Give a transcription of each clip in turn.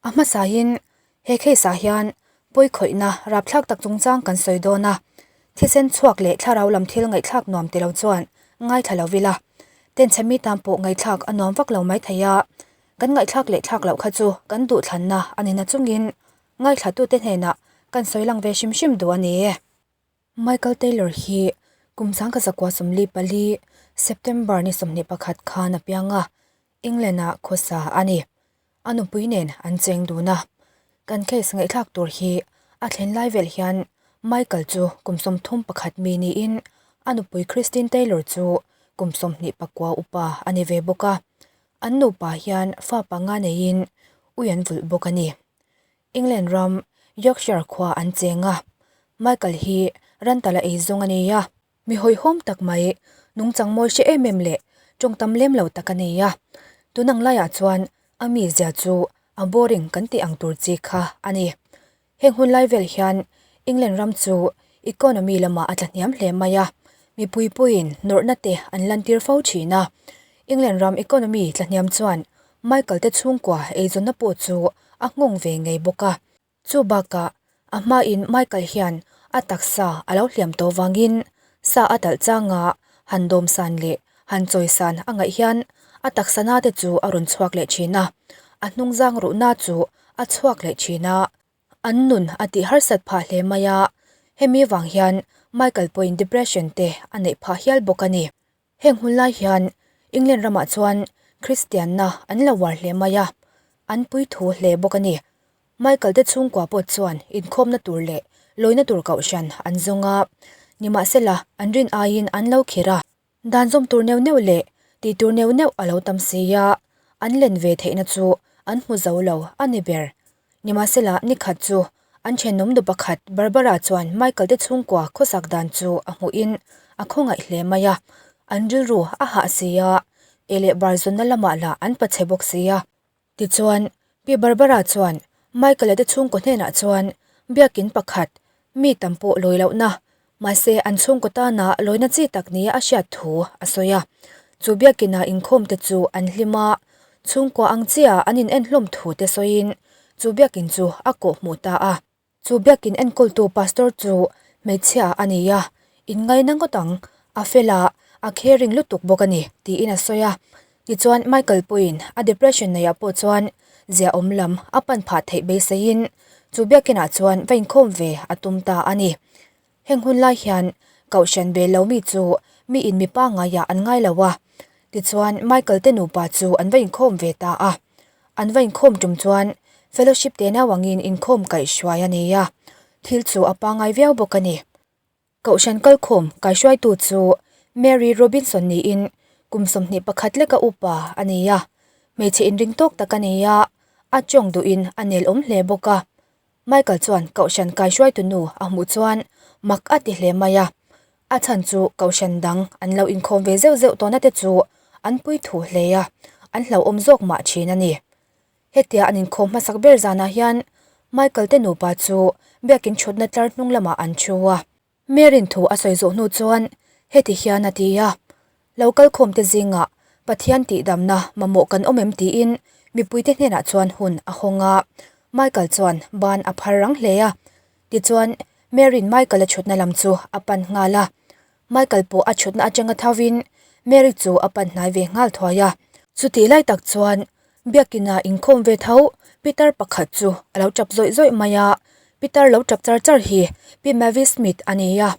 A hmasain he case ah hian pawikhawihna rapthlak tak chungchang kan sawi dawn a, thisen chhuak leh thlarau lam thil ngaihthlak nuam ti lo chuan ngaithla lo ila, tenchhe mi tan pawh ngaihthlak a nuam vak lo maithei a, kan ngaihthlak leh thlak loh kha chu kan duhthlanna a ni na chungin ngaithlatute hnenah kan sawi lang ve hrim hrim duh a ni. Michael Taylor hi kum 1944 September ni 21 khan a piang a, England-ah khawsa a ni. A nupui nen an cheng dun a. Kan case ngaihthlak tur hi a thlen lai vel hian Michael chu kum 31 mi niin a nupui Christine Taylor chu kum 29 upa a ni ve bawk a. An nupa hian fa panga neiin ui an vulh bawk a ni. England ram Yorkshire khua an cheng a, Michael hi rantala ei zawng a nei a. Mi hawihhawm tak mai, nungchang mawi hre em em leh tawng tam lem lo tak a nei a. Tun ang laiah chuan a mizia chu a boring kan tih ang tur chi kha a ni. Heng hun lai vel hian England ram chu economy lamah a tlahniam hle mai a, mipui pawhin nawrhna te an lantir fo thin a. England ram economy tlahniam chuan Michael te chhungkua eizawnna pawh chu a nghawng ve ngei bawk a. Chu bakah a hmain Michael hian a taksa a lo hliam tawh vangin sa a talh changa han dawm san leh han chawi san a ngaih hian a taksa na te chu a rawn chhuak leh thin a, a hnungzang ruhna chu a chhuak leh thin a. An nun a tih harsat phah hle mai a, hemi vang hian Michael pawhin depression te a neih phah hial bawk a ni. Heng hun lai hian England ramah chuan Kristianna an lo uar hle mai a, an puithu hle bawk a ni. Michael te chhungkua pawh chuan inkhawmna tur leh lawina tur kohhran an zawng a, nimahsela an rin aiin an lo khir a. Dan zawm tur neuh neuh leh tih tur neuh neuh a lo tam si a, an len ve theihna chu an hmu zo lo a ni ber. Nimahsela nikhat chu an thenawm nu pakhat Barbara chuan Michael te chhungkua khawsak dan chu a hmuhin a khawngaih hle mai a, an rilru a hah si a, ei leh bar zawnna lamah lah an pachhe bawk si a. Tichuan, Pi Barbara chuan Michael-a te chhungkaw hnenah chuan biakin pakhat, mi tam pawh lawi lohna, mahse an chhungkaw tana lawina chi tak nia a hriat thu a sawi a. Chu biakina inkhawmte chu an hlim a, chhungkua ang chiah an in en hlawm thu te sawiin chu biakin chu a kawhhmuh ta a. Chu biakin enkawltu pastor chu hmeichhia a ni a, inngaina ngawt ang, a fel a, a caring lutuk bawk a ni, tiin a sawi a. Tichuan Michael pawhin a depression neihah pawh chuan ziaawm lam a pan phah theih beiseiin chu biakinah chuan va inkhawm ve a tum ta a ni. Heng hun lai hian Kohhran ve lo mi chu mi in mi pangaiah an ngai lo a, tichuan Michael te nupa chu an va inkhawm ve ta a. An va inkhawm tum chuan fellowship te nau angin inkhawm kaihhruai a nei a, thil chu a pangai viau bawk a ni. Kohhran kalkhawm kaihhruaitu chu Mary Robinson niin kum 21 leka upa a ni a, hmeichhe inring tawk tak a ni a, a tawng duhin a nelawm hle bawk a. Michael chuan Kohhran kaihruaitu nu a hmuh chuan mak a ti hle mai a, a chhan chu Kohhran dang an lo inkhawm ve zeuh zeuh tawhna te chu an pui thu hle a, an hlauhawm zawk mah thin a ni. Hetia an inkhawm hmasak ber zanah hian Michael te nupa chu biakin thutna tlar hnung lamah an thu a. Mary'n thu a sawi zawh hnu chuan heti hian a ti a, Lo kal khawmte zingah Pathian tihdamna mamawh kan awm em tiin mipuite hnenah chuan hun a hawng a. Michael chuan ban a phar rang hle a. Tichuan, Mary'n Michael-a chhutna lam chu a pan nghal a. Michael pawh a chhutna atanga thovin Mary chu a pan hnai ve nghal thuai a. Chutih lai tak chuan Biakina inkhawm ve tho Pitar pakhat chu a lo tap zawih zawih mai a, Pitar lo tap char char hi Pi Mavis Smith a ni a.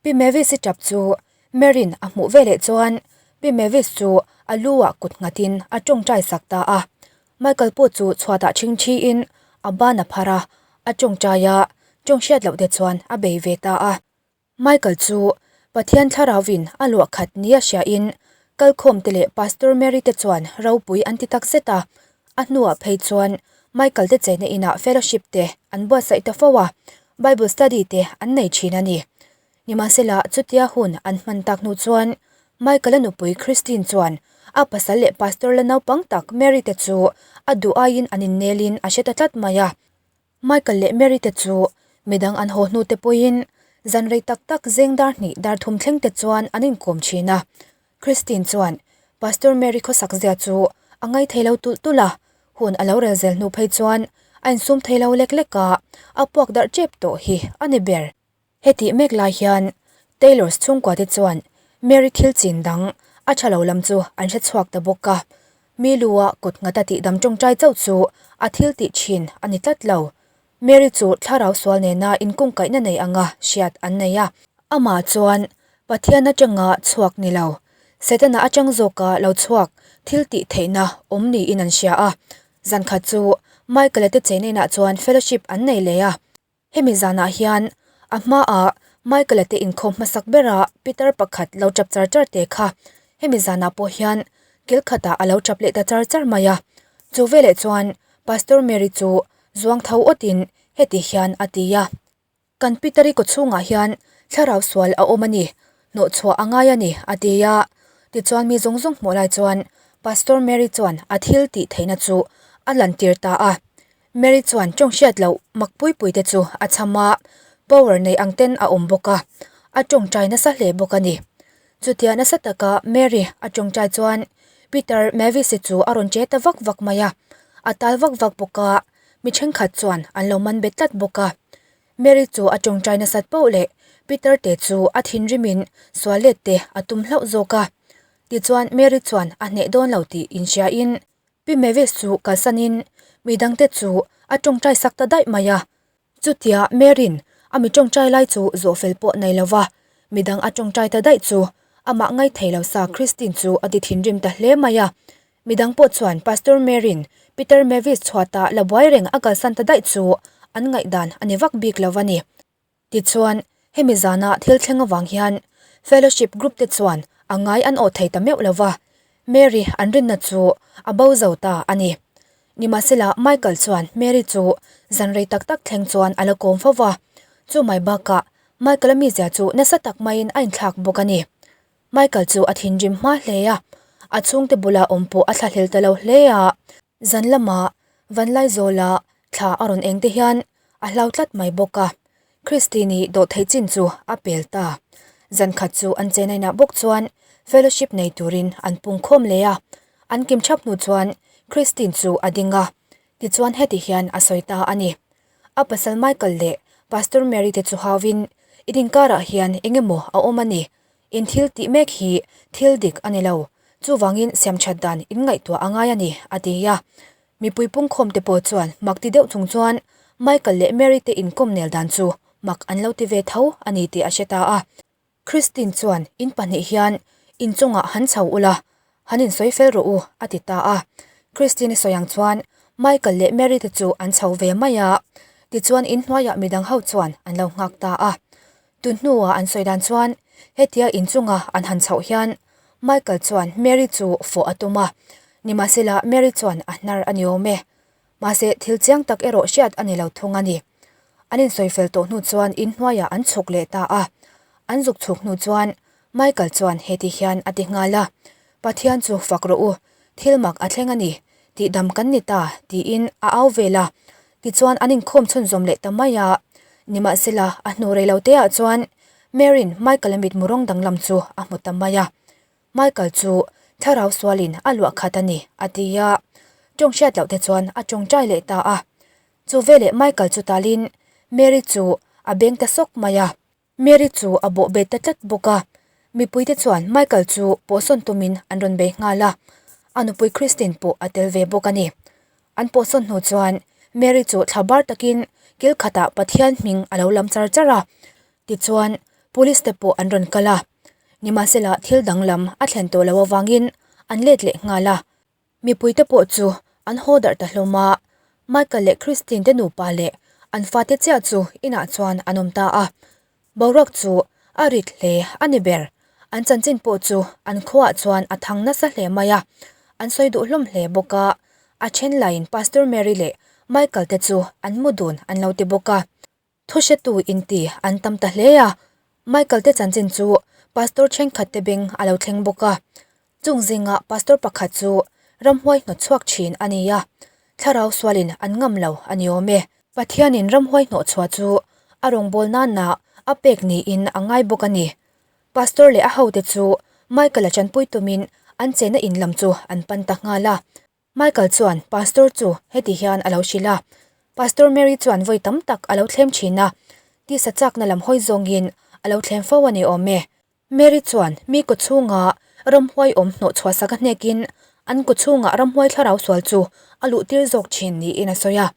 Pi Mavis-i tap chu Mary'n a hmuh veleh chuan Pi Mavis chu a lu ah kut nghatin a tawngtai sak ta a. Michael pawh chu chhuatah chhingchhiin a ban a phar a, a tawngtai a, tawng hriat loh te chuan a bei ve ta a. Michael chu Pathian Thlarauvin a luah khat nia hriain kalkhawmte leh Pastor Mary te chuan ropui an ti tak zet a. A hnuah phei chuan Michael te cheina inah fellowship te an buatsaih ta fo a, Bible study te an nei thin a ni. Nimahsela chutia hun an hman tak hnu chuan Michael-a nupui Christine chuan a pasal leh Pastor la naupang tak Mary te chu a duh aiin an innelin a hre ta tlat mai a. Michael leh Mary te chu midang an haw hnu te pawhin zan rei tak tak zeng dar hnih dar thum thleng te chuan an inkawm thin a. Christine chuan Pastor Mary khawsak zia chu a ngaithei lo tulh tulh a, hun a lo rel zel hnu phei chuan a insum thei lo lek lek a, a puak darh tep tawh hi a ni ber. Hetih mek lai hian Taylors chhungkua te chuan Mary thil chin dang a tha lo lam chu an hre chhuak ta bawk a, mi lu a kut nghata tihdam tawngtai chauh chu a thil tih thin a ni tlat lo. Mary chu thlarau sual nena inkungkaihna nei anga hriat an nei a. Amah chuan Pathian atanga chhuak ni lo, Setana atang zawka lo chhuak thil tih theihna awm niin an hria a. Zankhat chu Michael-a te cheinenah chuan fellowship an nei leh a. Hemi zanah hian a hmaah Michael-a te inkhawm hmasak bera Peter pakhat lo tap char char te kha hemi zanah pawh hian kil khatah a lo tap leh ta char char mai a. Chu veleh chuan Pastor Mary chu zuang tho awtin heti hian a ti a, Kan Peter-i kawchhungah hian thlarau sual a awm a ni, hnawhchhuah a ngai a ni, a ti a. Tichuan mi zawng zawng hmuh lai chuan Pastor Mary chuan a thil tih theihna chu a lantir ta a. Mary chuan tawng hriat loh mak pui pui te chu a chham a, power nei ang ten a awm bawk a, a tawngtai nasa hle bawk a ni. Chutia nasa taka Mary a tawngtai chuan Peter Mavis-i chu a rawn che ta vak vak mai a, a tal vak vak bawk a, mi thenkhat chuan an lo man bet tlat bawk a. Mary chu a tawngtai nasat poh leh Peter te chu a thinrimin sual let te a tum hlauh zawk a. Tichuan Mary chuan a hneh dawn lo tih inhriain Pi Mavis chu kalsanin mi dangte chu a tawngtai sak ta daih mai a. Chutia Mary'n a mi tawngtai lai chu zawhfel pawh nei lo va, mi dang a tawngtai ta daih chu amah ngaithei lo sa Christine chu a ti thinrim ta hle mai a. Mi dang pawh chuan Pastor Mary'n Peter Mavis chhuata la buai reng a kalsan ta daih chu an ngaihdan a ni vak bik lo a ni. Tichuan, hemi zana thil thleng avang hian Fellowship Group te chuan a ngai an awh thei ta meuh lo va, Mary an rinna chu a bo zo ta a ni. Nimahsela, Michael chuan Mary chu zan rei tak tak thleng chuan a la kawm fo va, chu mai bakah Michael-a mizia chu nasa tak maiin a inthlak bawk a ni. Michael chu a thinrim hma hle a, a chhungte bula awm pawh a thlahlel ta lo hle a. Zan lama Vanlaizawla thla a rawn eng te hian a hlau tlat mai bawk a, Christine-i dawhtheih chin chu a pel ta. Zan khat chu an chenainah bawk chuan fellowship nei turin an pungkhawm leh a, an kim thap hnu chuan Christine chu a ding a, tichuan heti hian a sawi ta a ni. A pasal Michael leh Pastor Mary te chu hauin, In inkarah hian eng emaw a awm a ni, In thil tih mek hi thil dik a ni lo, chuvangin siamthat dan in ngaihtuah a ngai a ni, a ti a. Mipui pungkhawm te pawh chuan mak ti deuh chung chuan Michael leh Mary te inkawm nel dan chu mak an lo ti ve tho a ni tih a hre ta a. Christine chuan in pahnih hian inchungah han chho ula, han insawi fel rawh u, a ti ta a. Christine-i sawi ang chuan Michael leh Mary te chu an chho ve mai a, tichuan inhnuaiah midang ho chuan an lo nghak ta a. Tun hnuah an sawi dan chuan hetia inchunga an han chhoh hian Michael chuan Mary chu fawh a tum a, nimahsela Mary chuan a hnar a ni awm e. Mahse thil chiang tak erawh hriat a ni lo thung a ni. An insawi fel tawh hnu chuan inhnuaiah an chhuk leh ta a, an zuk chhuk hnu chuan Michael chuan heti hian a ti nghal a, Pathian chu fak rawh u, thil mak a thleng a ni, tihdam kan ni ta, tiin a au vel a. Tichuan an inkhawm chhunzawm leh ta mai a. Nimahsela, a hnu rei lo teah chuan Mary'n Michael-a mitmu rawng danglam chu a hmu ta mai a. Michael chu thlarau sualin a luah khat a ni, a ti a. Tawng hriat loh te chuan a tawngtai leh ta a. Chu veleh Michael chu talin Mary chu a beng ta sawk mai a. Mary chu a bawh bet ta tlat bawk a, mipuite chuan Michael chu pawhsawn tumin an rawn bei nghal a, a nupui Christine pawh a tel ve bawk a ni. An pawhsawn hnu chuan Mary chu thla bar takin kil khatah Pathian hming a lo lam char char a, tichuan police te pawh an rawn kal a, nimahsela thil danglam a thlen tawh loh avangin an let leh nghal a. Mipuite pawh chu an haw darh ta hlawm a, Michael leh Christine te nupa leh an fate chiah chu inah chuan an awm ta a. Boruak chu a rit hle a ni ber, an chanchin pawh chu an khuaah chuan a thang nasa hle mai a, an sawi duh hlawm hle bawk a, a then laiin Pastor Mary leh Michael te chu an mu dun an lo ti bawk a. Thuhretu inti an tam ta hle a, Michael te chanchin chu Pastor thenkhat te beng a lo thleng bawk a. Chung zingah Pastor pakhat chu ramhuai hnawt chhuak thin a ni a, thlarau sualin an ngam lo a ni awm e. Pathianin ramhuai hnawh chhuah chu a rawngbâwl nana a pek niin a ngai bawk a ni. Pastor leh a hote chu Michael-a chanpui tumin an chenna in lam chu an pan ta nghal a. Michael chuan Pastor chu heti hian a lo hrilh a, Pastor Mary chuan vawi tam tak a lo thlem thin a, tisa chakna lam hawi zawngin a lo thlem fo a ni awm e. Mary chuan mi kawchhunga ramhuai awm hnawh chhuah sak a hnekin an kawchhungah ramhuai thlarau sual chu a luh tir zawk thin niin a sawi a.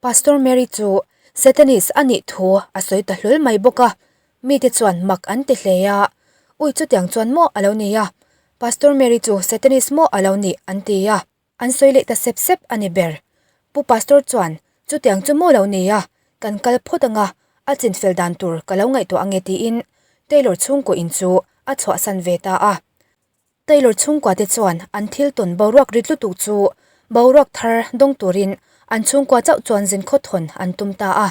Pastor Mary chu Satanist a nih thu a sawi ta hlawl mai bawk a, mite chuan mak an ti hle a, Ui chutiang chuan maw a lo ni a, Pastor Mary chu Satanist maw a lo nih an ti a. An sawi leh ta sep sep a ni ber. Pu Pastor chuan, Chutiang chu maw lo ni a, kan kal phawt anga, a chinfel dan tur ka lo ngaihtuah ange tiin Taylor chhungkaw in chu a chhuahsan ve ta a. Taylor chhungkua te chuan an thil tawn boruak rit lutuk chu boruak thar dawng turin an chhungkua chauh chuan zin khawthawn an tum ta a.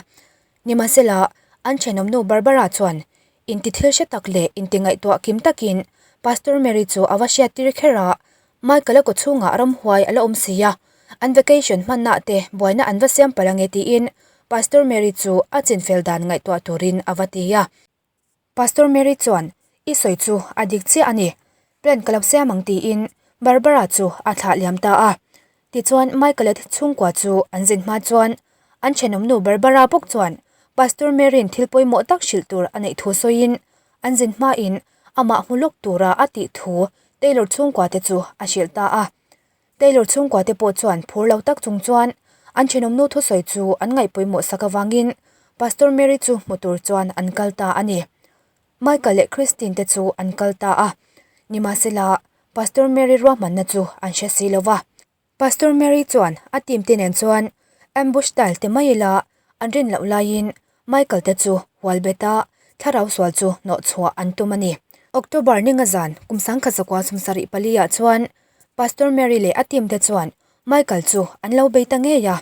Nimahsela, an thenawmnu Barbara chuan inti thil hre tak leh inti ngaihtuah kim takin Pastor Mary chu a va hriattir kher a, Michael-a kawchhungah ramhuai a la awm si a, an vacation hmannaah te buaina an va siam palh ange tiin Pastor Mary chu a chinfel dan ngaihtuah turin a va ti a. Pastor Mary chuan, I sawi chu a dik chiah a ni. Plan ka lo siam ang tiin Barbara chu a thlah liam ta a. Tichuan Michael-a chhungkua chu an zin hma chuan an thenawmnu Barbara bawk chuan Pastor Mary-in thil pawimawh tak hrilh tur a neih thu sawiin an zin hmain amah hmu lawk tura a tih thu Taylor chhungkua te chu a hrilh ta a. Taylor chhungkua te pawh chuan phur lo tak chung chuan an thenawmnu thusawi chu an ngaihpawimawh sak avangin Pastor Mary chu hmu tur chuan an kal ta a ni. Michael leh Christine te chu an kal ta a, nimahsela Pastor Mary ruahmanna chu an hre si lo va. Pastor Mary chuan a team te nen chuan ambush style te mai ila an rin loh laiin Michael te chu hual bet a, thlarau sual chu hnawh chhuah an tum a ni. October ninga zan kum 1974 ah chuan Pastor Mary leh a team te chuan Michael chu an lo bei ta ngei a,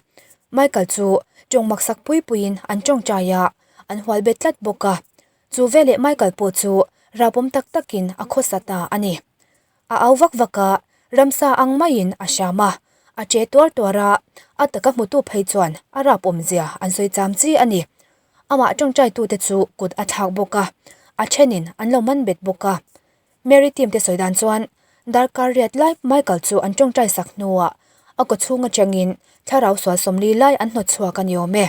Michael chu tawng maksak pui puiin an tawngtai a, an hual bet tlat bawk a. Chu veleh Michael pawh chu rapawm tak takin a khawsa ta a ni. A au vak vak a, ramsa ang maiin a hram a, a che tuar tuar a, a taka hmutu phei chuan a rap awmzia an sawi cham chi a ni. Amah tawngtaitute chu kut a thlak bawk a, a thenin an lo man bet bawk a. Mary team te sawi dan chuan darkar riat lai Michael chu an tawngtai sak hnuah a kawchhung atangin thlarau sual 40 lai an hnawt chhuak a ni awm e.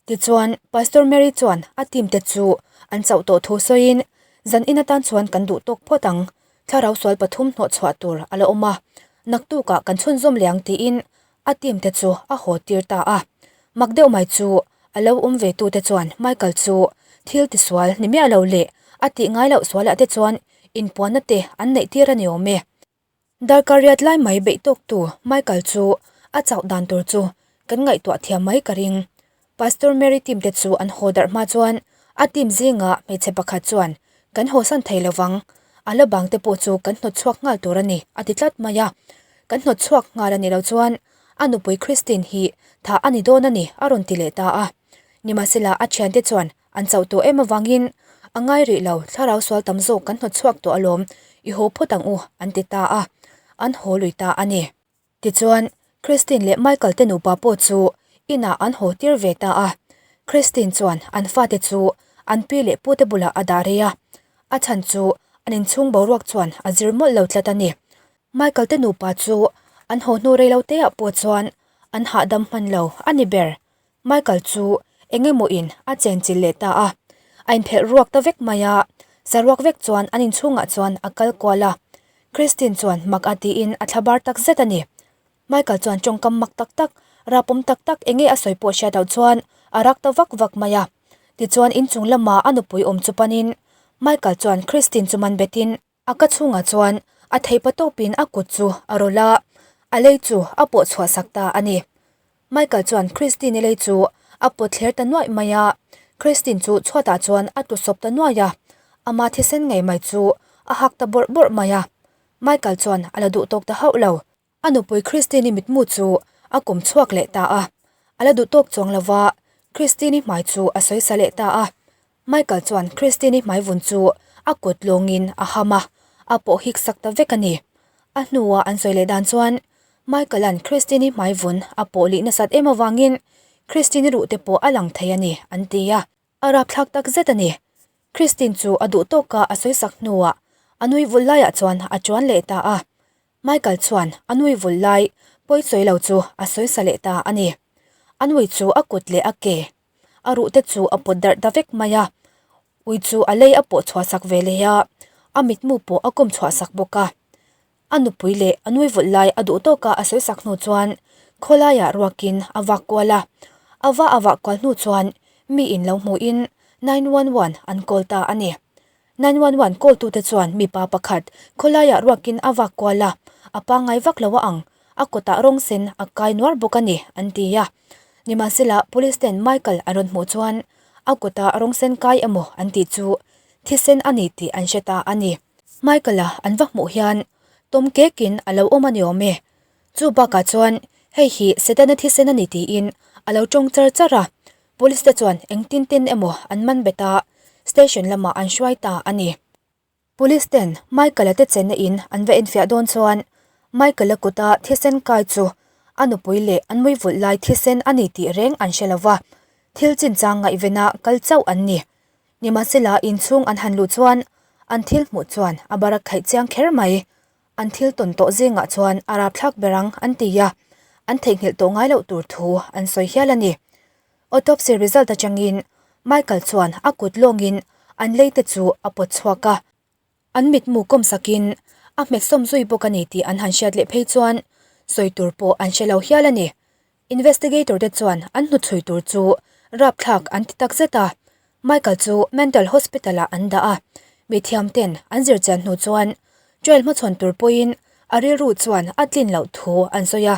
Tichuan, Pastor Mary chuan a team te chu an chauh tawh thu sawiin, Zan in atan chuan kan duh tawk phawt ang, thlarau sual pathum hnawh chhuah tur a la awm a, naktukah kan chhunzawm leh ang tiin a team te chu a haw tir ta a. Mak deuh mai chu a lo awm ve tute chuan Michael chu thil tisual ni miah lo leh a tih ngai loh sualah te chuan inpuanna te an neih tir a ni awm e. Darkar riat lai mai beih tawk tu Michael chu a chauh dan tur chu kan ngaihtuah thiam mai ka ring. Pastor Mary team te chu an haw darh hma chuan a team zingah hmeichhe pakhat chuan kan haw san thei lovang, a la bang te pawh chu kan hnawt chhuak nghal tur a ni a ti tlat mai a. Kan hnawt chhuak nghal a ni lo chuan a nupui Christine hi thah a ni dawn a ni a rawn ti leh ta a. Nimahsela a thiante chuan An chauh tawh em avangin a ngai rih lo, thlarau sual tam zawk kan hnawt chhuak tawh alawm, i haw phawt ang u, an ti ta a, an haw lui ta a ni. Tichuan, Christine leh Michael te nupa pawh chu inah an haw tir ve ta a. Christine chuan an fate chu an pi leh pute bulah a dah rei a, a chhan chu an inchhung boruak chuan a zir mawlh lo tlat a ni. Michael te nupa chu an haw hnu rei lo teah pawh chuan an hahdam hman lo a ni ber. Michael chu eng emaw in a chenchilh leh ta a, a inphelh ruak ta vek mai a, saruak vek chuan an inchhungah chuan a kal kual a. Christine chuan mak a tiin a thlabar tak zet a ni. Michael chuan tawngkam mak tak tak, rapawm tak tak eng nge a sawi pawh hriat loh chuan a rak ta vak vak mai a. Tichuan inchung lama a nupui awm chu panin Michael chuan Christine chu man betin, A ka chhungah chuan a theipa tawpin a kut chu a rawlh a, a lei chu a pawh chhuah sak ta a ni. Michael chuan Christine-i lei chu a pawt thler ta nuaih mai a, Christine chu chhuatah chuan a tlu sawp ta nuaih a, ama thisen ngei mai chu a hak ta bawrh bawrh mai a. Michael chuan a la duh tawk ta hauh lo. A nupui Christine-i mitmu chu a kum chhuak leh ta a, a la duh tawk chuang lova Christine-i hmai chu a sawi sa leh ta a. Michael chuan Christine-i hmai vun chu a kut lawngin a ham a, a pawh hik sak ta vek a ni. A hnua an sawi leh dan chuan Michael-a'n Christine-i hmai vun a pawh lih nasat em avangin Christine-i ruh te pawh a lang thei a ni an ti a. A rapthlak tak zet a ni. Christine chu a duh tawka a sawi sak hnuah a nui vul laiah chuan a chuan leh ta a. Michael chuan a nui vul lai pawi sawi lo chu a sawi sa leh ta a ni. An ui chu a kut leh a ke a ruh te chu a pawt darh ta vek mai a, ui chu a lei a pawh chhuah sak ve leh a, a mitmu pawh a kawm chhuah sak bawk a. A nupui leh a nui vulh lai a duh tawka a sawi sak hnu chuan khawlaiah ruakin a vak kual a, a va a vah kual hnu chuan mi in lo hmuhin 911 an call ta a ni. 911 call tute chuan mipa pakhat khawlaiah ruakin a vak kual a, a pangngai vak lo a ang, a kutah rawng sen a kai nuar bawk a ni an ti a. Nimahsela police ten Michael an rawn hmuh chuan a kutah rawng sen kai emaw an tih chu thisen a ni tih an hre ta a ni. Michael-a an va hmuh hian tawm kekin a lo awm a ni awm e. Chu bakah chuan hei hi Setana thisen a ni tiin a lo tawng char char a, police te chuan engtin tin emaw an man bet a, station lamah an hruai ta a ni. Police ten Michael-a te chenna in an va enfiah dawn chuan Michael-a kuta thisen kai chu a nupui leh an mui vulh lai thisen a ni tih reng an hre lo va, thil chinchang ngaihvena kal chauh an ni. Nimahsela inchhung an han luh chuan an thil hmuh chuan a barak khaih chiang kher mai. An thil tawn tawh zingah chuan a rapthlak ber ang an ti a, an theihnghilh tawh ngai loh tur thu an sawi hial a ni. Autopsy result atangin Michael chuan a kut lawngin an lei te chu a pawt chhuak a. An mitmu kawm sakin a hmet sawm zui bawk a ni tih an han hriat leh phei chuan sawi tur pawh an hre lo hial a ni. Investigator te chuan an hnuchhui tur chu rapthlak an ti tak zet a, Michael chu mental hospital ah an dah a, mithiam ten an zir chian hnu chuan trial hmachhawn tur pawhin a rilru chuan a tlin loh thu an sawi a.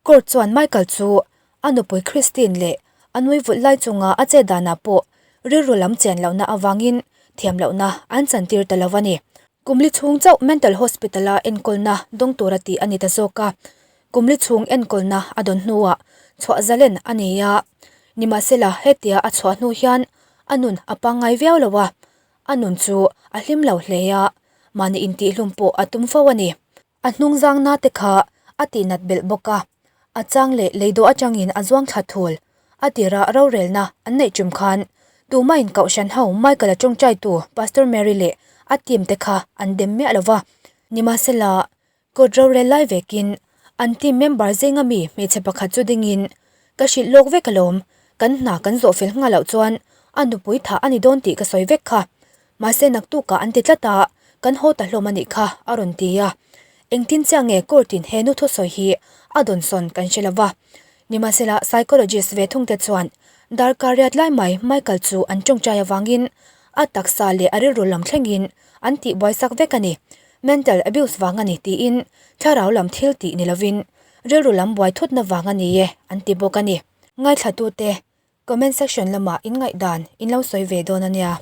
Court chuan Michael chu a nupui Christine leh a nui vulh lai chunga a chet danah pawh rilru lam chian lohna avangin thiam lohna an chantir ta lo a ni. Kum li chhung chauh mental hospital-a enkawlna dawng tura tih a ni ta zawk a, kum li chhung enkawlna a dawn hnuah chhuah zalen a ni a. Nimahsela hetia a chhuah hnu hian a nun a pangngai viau lo a, a nun chu a hlim lo hle a, mahni intihlum pawh a tum fo a ni. A hnung zangna te kha a tihnat belh bawk a, a chang leh leidawh atangin a zuang thla thul. A tirah rorelna an neih tum khan tumahin Kohhran ho Michael-a tawngtaitu Pastor Mary leh a team te kha an dem miah lo va. Nimahsela, court rorel lai vekin an team member zinga mi hmeichhe pakhat chu dingin, Ka hrilh lawk vek alawm, kan hna kan zawh fel nghal loh chuan a nupui thah a ni dawn tih ka sawi vek kha. Mahse naktukah an ti tlat a, kan haw ta hlawm a nih kha, a rawn ti a. Engtin chiah nge court in he nu thusawi hi a dawnsawn kan hre lo va. Nimahsela psychologist ve thungte chuan darkar riat lai mai Michael chu an tawngtai avangin a taksa leh a rilru lam thlengin an tihbuai sak vek a ni. Mental abuse vang a ni tiin thlarau lam thil tih ni lovin rilru lam buai thutna vang a ni e an ti bawk a ni. Ngaithlatute Comment section lamah in ngaihdan in lo sawi ve dawn a nia.